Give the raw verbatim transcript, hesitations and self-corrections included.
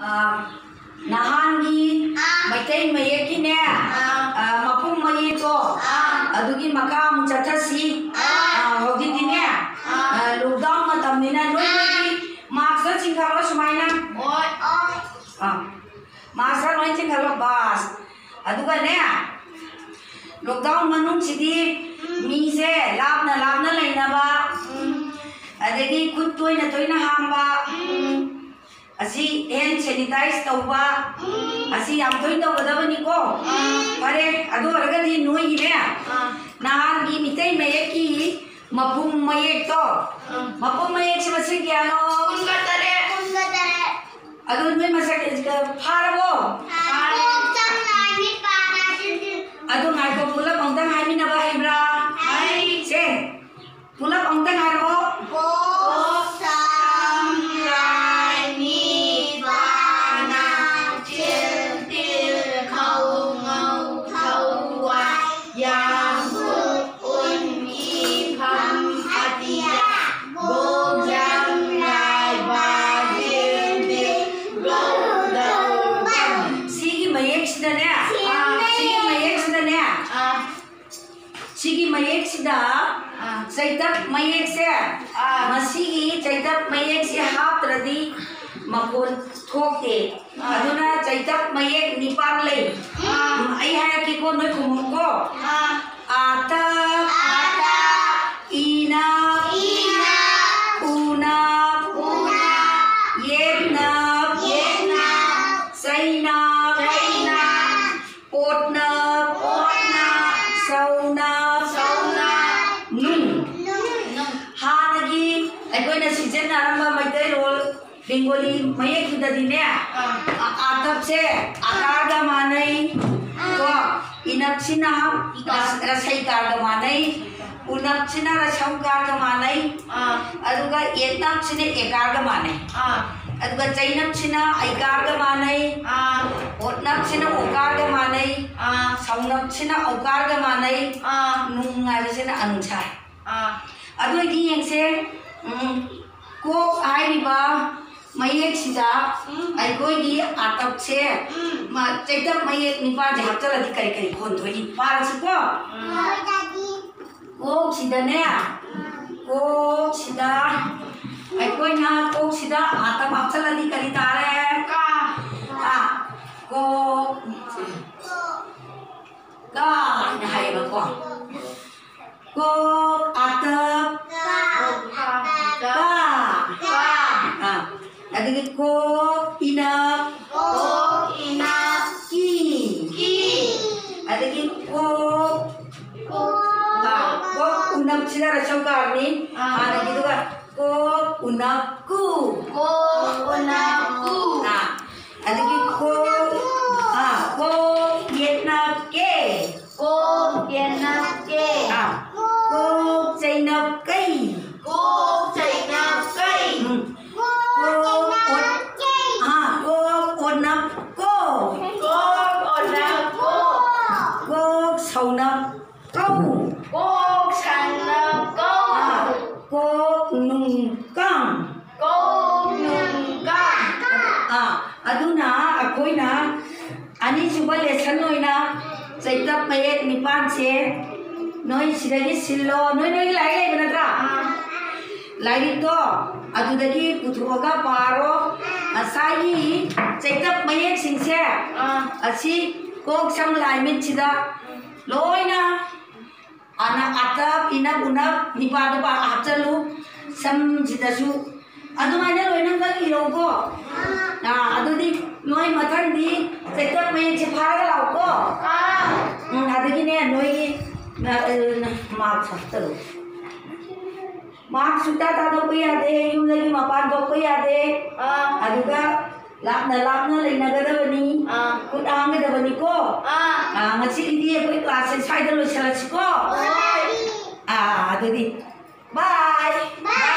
ꯑꯥ, ꯅꯍꯥꯟꯒꯤ ꯃꯩꯇꯩ ꯃꯌꯦꯛꯀꯤꯅꯦ, ꯑꯥ, ꯃꯄꯨꯝ ꯃꯌꯦꯛꯇꯣ, ꯑꯗꯨꯒꯤ ꯃꯈꯥ ꯑꯃꯨꯛ ꯆꯠꯊꯁꯤ꯫ ꯑꯥ, ꯍꯧꯖꯤꯛꯇꯤꯅꯦ, ꯑꯥ, lockdown ꯃꯇꯝꯅꯤꯅ ꯅꯣꯏ ꯅꯣꯏꯒꯤ maskꯇ ꯆꯤꯡꯈꯠꯂꯣ ꯁꯨꯃꯥꯏꯅ꯫ ꯑꯥ, maskꯇ ꯂꯣꯏ ꯆꯤꯡꯈꯠꯂꯣ꯫ ꯕꯥꯁ꯫ ꯑꯗꯨꯒꯅꯦ, lockdown ꯃꯅꯨꯡꯁꯤꯗꯤ ꯃꯤꯁꯦ ꯂꯥꯞꯅ ꯂꯥꯞꯅ ꯂꯩꯅꯕ, ꯑꯗꯒꯤ ꯈꯨꯠ ꯇꯣꯏꯅ ꯇꯣꯏꯅ ꯍꯥꯝꯕ, ꯑꯁꯤ hand sanitize ꯇꯧꯕ, ꯑꯁꯤ ꯌꯥꯝ ꯇꯣꯏꯅ ꯇꯧꯒꯗꯕꯅꯤꯀꯣ꯫ ꯐꯔꯦ, ꯑꯗꯨ ꯑꯣꯏꯔꯒꯗꯤ ꯅꯣꯏꯒꯤꯅꯦ, ꯅꯍꯥꯟꯒꯤ ꯃꯤꯇꯩ ꯃꯌꯦꯛꯀꯤ ꯃꯄꯨꯝ ꯃꯌꯦꯛꯇꯣ, ꯃꯄꯨꯝ ꯃꯌꯦꯛꯁꯤ ꯃꯁꯤꯡ ꯀꯌꯥꯅꯣ? ꯀꯨꯟꯒ ꯇꯔꯦꯠ꯫ ꯀꯨꯟꯒ ꯇꯔꯦꯠ꯫ ꯑꯗꯨ ꯅꯣꯏ ꯃꯁꯛ ꯐꯥꯔꯕꯣ? ꯐꯥꯔꯦ꯫ ꯀꯣꯛ ꯆꯪ ꯂꯥꯏ ꯃꯤꯠ ꯄꯥ ꯅꯥ ꯁꯤꯟ ꯁꯤꯟ꯫ ꯑꯗꯨ ꯉꯥꯏꯈꯣ, ꯄꯨꯂꯞ ꯑꯃꯨꯛꯇꯪ ꯍꯥꯏꯃꯤꯟꯅꯕ ꯍꯩꯕ꯭ꯔꯥ? ꯍꯩ꯫ ꯁꯦ, ꯄꯨꯂꯞ ꯑꯃꯨꯛꯇꯪ ꯍꯥꯏꯔꯛꯑꯣ꯫ ꯀꯣꯛ ꯁꯝ ꯂꯥꯏ ꯃꯤꯠ ꯄꯥ ꯅꯥ ꯆꯤꯜ ꯇꯤꯜ ꯈꯧ ꯉꯧ ꯊꯧ ꯋꯥꯏ ꯌꯥꯝ ꯈꯨꯠ ꯎꯟ ꯏ ꯐꯝ ꯑꯇꯤꯌꯥ ꯒꯣꯛ ꯖꯝ ꯂꯥꯏ ꯕꯥ ꯖꯤꯜ ꯕꯤꯜ ꯒꯧ ꯗꯧ ꯕꯝ꯫ ꯁꯤꯒꯤ ꯃꯌꯦꯛꯁꯤꯗꯅꯦ, ꯁꯤꯒꯤ ꯃꯌꯦꯛꯁꯤꯗꯅꯦ, ꯑꯥ꯫ ꯁꯤꯒꯤ ꯃꯌꯦꯛꯁꯤꯗ ꯑꯥ꯫ ꯆꯩꯇꯞ ꯃꯌꯦꯛꯁꯦ, ꯑꯥ꯫ ꯃꯁꯤꯒꯤ ꯆꯩꯇꯞ ꯃꯌꯦꯛꯁꯦ ꯍꯥꯞꯇ꯭ꯔꯗꯤ ꯃꯈꯣꯟ ꯊꯣꯛꯇꯦ꯫ ꯑꯥ꯫ ꯑꯗꯨꯅ ꯆꯩꯇꯞ ꯃꯌꯦꯛ ꯅꯤꯄꯥꯟ ꯂꯩ꯫ ꯑꯥ꯫ ꯎꯝ, ꯑꯩ ꯍꯥꯏꯔꯛꯀꯦꯀꯣ, ꯅꯣꯏ ꯈꯨꯝꯃꯨꯀꯣ꯫ ꯑꯥ꯫ ꯑꯥꯇꯞ, ꯑꯥꯇꯞ, ꯏꯅꯞ, ꯏꯅꯞ, ꯎꯅꯞ, ꯎꯅꯞ, ꯌꯦꯠꯅꯞ, ꯌꯦꯠꯅꯞ, ꯆꯩꯅꯞ, ꯆꯩꯅꯞ, ꯑꯣꯠꯅꯞ, ꯑꯣꯠꯅꯞ, ꯁꯧꯅꯞ, ꯁꯧꯅꯞ, ꯅꯨꯡ꯫ ꯅꯨꯡ꯫ ꯍꯥꯟꯅꯒꯤ ꯑꯩꯈꯣꯏꯅ ꯁꯤꯖꯤꯟꯅꯔꯝꯕ ꯃꯩꯇꯩꯂꯣꯟ ꯕꯦꯡꯒꯣꯂꯤ ꯃꯌꯦꯛꯇꯨꯗꯗꯤꯅꯦ, ꯑꯥ꯫ ꯑ-, ꯑꯥꯇꯞꯁꯦ ꯑꯀꯥꯔꯒ ꯃꯥꯟꯅꯩ꯫ ꯑꯥ꯫ ꯀꯣ, ꯏꯅꯞꯁꯤꯅ ꯏꯀꯥꯔ꯫ ꯔꯁ-, ꯔꯁꯩꯀꯥꯔꯒ ꯃꯥꯟꯅꯩ꯫ ꯎꯅꯞꯁꯤꯅ ꯔꯁꯝꯀꯥꯔꯒ ꯃꯥꯟꯅꯩ꯫ ꯑꯥ꯫ ꯑꯗꯨꯒ ꯌꯦꯠꯅꯞꯁꯤꯅ ꯑꯦꯀꯥꯔꯒ ꯃꯥꯟꯅꯩ꯫ ꯑꯥ꯫ ꯑꯗꯨꯒ ꯆꯩꯅꯞꯁꯤꯅ ꯑꯩꯀꯥꯔꯒ ꯃꯥꯟꯅꯩ꯫ ꯑꯥ꯫ ꯑꯣꯠꯅꯞꯁꯤꯅ ꯑꯣꯀꯥꯔꯒ ꯃꯥꯟꯅꯩ꯫ ꯑꯥ꯫ ꯁꯧꯅꯞꯁꯤꯅ ꯑꯧꯀꯥꯔꯒ ꯃꯥꯟꯅꯩ꯫ ꯑꯥ꯫ ꯅꯨꯡ ꯍꯥꯏꯕꯁꯤꯅ ꯑꯅꯨꯁꯥꯔ꯫ ꯑꯥ꯫ ꯑꯗꯨ ꯑꯣꯏꯗꯤ ꯌꯦꯡꯁꯦ, ꯎꯝ, ꯀꯣꯛ ꯍꯥꯏꯔꯤꯕ ꯃꯌꯦꯛꯁꯤꯗ ꯑꯩꯈꯣꯏꯒꯤ ꯑꯥꯇꯞꯁꯦ, ꯆꯩꯇꯞ ꯃꯌꯦꯛ ꯅꯤꯄꯥꯟꯁꯦ ꯍꯥꯞꯆꯜꯂꯗꯤ ꯀꯔꯤ ꯀꯔꯤ ꯈꯣꯟ ꯊꯣꯛꯏ? ꯄꯥꯔꯁꯤꯀꯣ꯫ ꯀꯣꯛꯁꯤꯗꯅꯦ, ꯀꯣꯛꯁꯤꯗ ꯑꯩꯈꯣꯏꯅ ꯀꯣꯛꯁꯤꯗ ꯑꯥꯇꯞ ꯍꯥꯞꯆꯜꯂꯗꯤ ꯀꯔꯤ ꯇꯥꯔꯦ? ꯀꯥ꯫ ꯀꯥ꯫ ꯀꯣꯛ꯫ ꯀꯥ ꯍꯥꯏꯅ ꯍꯥꯏꯌꯦꯕꯀꯣ꯫ ꯀꯣꯛ ꯑꯥꯇꯞ꯫ ꯀꯥ꯫ ꯀꯥ꯫ ꯑꯥ꯫ ꯑꯗꯒꯤ ꯀꯣꯛ ꯏꯅꯞ꯫ ꯀꯣꯛ ꯏꯅꯞ꯫ ꯀꯤ꯫ ꯀꯤ꯫ ꯑꯗꯒꯤ ꯀꯣꯛ꯫ ꯀꯣꯛ꯫ ꯑꯥ, ꯀꯣꯛ ꯎꯅꯞꯁꯤꯅ ꯔꯁꯧꯀꯥꯔꯅꯤ꯫ ꯑꯥ꯫ ꯍꯥꯟꯅꯒꯤꯗꯨꯒ ꯀꯣꯛ ꯎꯅꯞ ꯀꯨ꯫ ꯀꯣꯛ ꯎꯅꯞ ꯀꯨ꯫ ꯑꯥ, ꯑꯗꯒꯤ ꯀꯣꯛ, ꯑꯥ, ꯀꯣꯛ ꯌꯦꯠꯅꯞ ꯀꯦ꯫ ꯀꯣꯛ ꯌꯦꯠꯅꯞ ꯀꯦ꯫ ꯑꯥ, ꯀꯣꯛ ꯆꯩꯅꯞ ꯀꯩ꯫ ꯀꯣꯛ ꯆꯩꯅꯞ ꯀꯩ꯫ ꯎꯝ꯫ ꯀꯣꯛ ꯑꯣꯠ-, ꯑꯥ, ꯀꯣꯛ ꯑꯣꯠꯅꯞ ꯀꯣ꯫ ꯀꯣꯛ ꯑꯣꯠꯅꯞ ꯀꯣ꯫ ꯀꯣꯛ ꯁꯧꯅꯞ ꯀꯧ꯫ ꯀꯣꯛ ꯁꯧꯅꯞ ꯀꯧ꯫ ꯑꯥ, ꯀꯣꯛ ꯅꯨꯡ ꯀꯥꯡ꯫ ꯀꯣꯛ ꯅꯨꯡ ꯀꯥꯡ꯫ ꯑꯥ, ꯑꯗꯨꯅ ꯑꯩꯈꯣꯏꯅ ꯑꯅꯤꯁꯨꯕ lesson ꯑꯣꯏꯅ ꯆꯩꯇꯞ ꯃꯌꯦꯛ ꯅꯤꯄꯥꯟꯁꯦ ꯅꯣꯏ ꯁꯤꯗꯒꯤ ꯁꯤꯜꯂꯣ꯫ ꯅꯣꯏ ꯅꯣꯏꯒꯤ ꯂꯥꯏꯔꯤꯛ ꯂꯩꯕ ꯅꯠꯇ꯭ꯔꯥ? ꯂꯥꯏꯔꯤꯛꯇꯣ ꯑꯗꯨꯗꯒꯤ ꯄꯨꯊꯣꯛꯑꯒ ꯄꯥꯔꯣ꯫ ꯉꯁꯥꯏꯒꯤ ꯆꯩꯇꯞ ꯃꯌꯦꯛꯁꯤꯡꯁꯦ ꯑꯥ꯫ ꯑꯁꯤ ꯀꯣꯛ ꯁꯝ ꯂꯥꯏ ꯃꯤꯠꯁꯤꯗ ꯂꯣꯏꯅ ꯑꯅ ꯑꯥꯇꯞ, ꯏꯅꯞ, ꯎꯅꯞ, ꯅꯤꯄꯥ ꯅꯨꯄꯥ ꯍꯥꯞꯆꯜꯂꯨ꯫ ꯁꯝꯁꯤꯗꯁꯨ ꯑꯗꯨꯃꯥꯏꯅ ꯂꯣꯏꯅꯃꯛ ꯏꯔꯧꯀꯣ꯫ ꯑꯥ, ꯑꯗꯨꯗꯤ ꯅꯣꯏ ꯃꯊꯪꯗꯤ ꯆꯩꯇꯞ ꯃꯌꯦꯛꯁꯦ ꯐꯥꯔꯒ ꯂꯥꯛꯎꯀꯣ꯫ ꯑꯥ꯫ ꯎꯝ, ꯑꯗꯒꯤꯅꯦ ꯅꯣꯏꯒꯤ ꯃꯥꯔꯛ ꯍꯥꯞꯇꯔꯨ꯫ ꯃꯥꯔꯛ ꯁꯨꯡꯇꯥ ꯊꯥꯗꯣꯛꯄ ꯌꯥꯗꯦ, ꯌꯨꯝꯗꯒꯤ ꯃꯄꯥꯟ ꯊꯣꯛꯄ ꯌꯥꯗꯦ꯫ ꯑꯥ꯫ ꯑꯗꯨꯒ ꯂꯥꯞꯅ ꯂꯥꯞꯅ ꯂꯩꯅꯒꯗꯕꯅꯤ꯫ ꯑꯥ꯫ ꯈꯨꯠ ꯍꯥꯝꯒꯗꯕꯅꯤꯀꯣ꯫ ꯑꯥ꯫ ꯑꯥ, ꯉꯁꯤꯒꯤꯗꯤ ꯑꯩꯈꯣꯏ class ꯁꯦ ꯁ꯭ꯋꯥꯏꯗ ꯂꯣꯏꯁꯤꯜꯂꯁꯤꯀꯣ꯫ ꯍꯣꯏ꯫ ꯑꯥ, ꯑꯗꯨꯗꯤ bye꯫ Bye꯫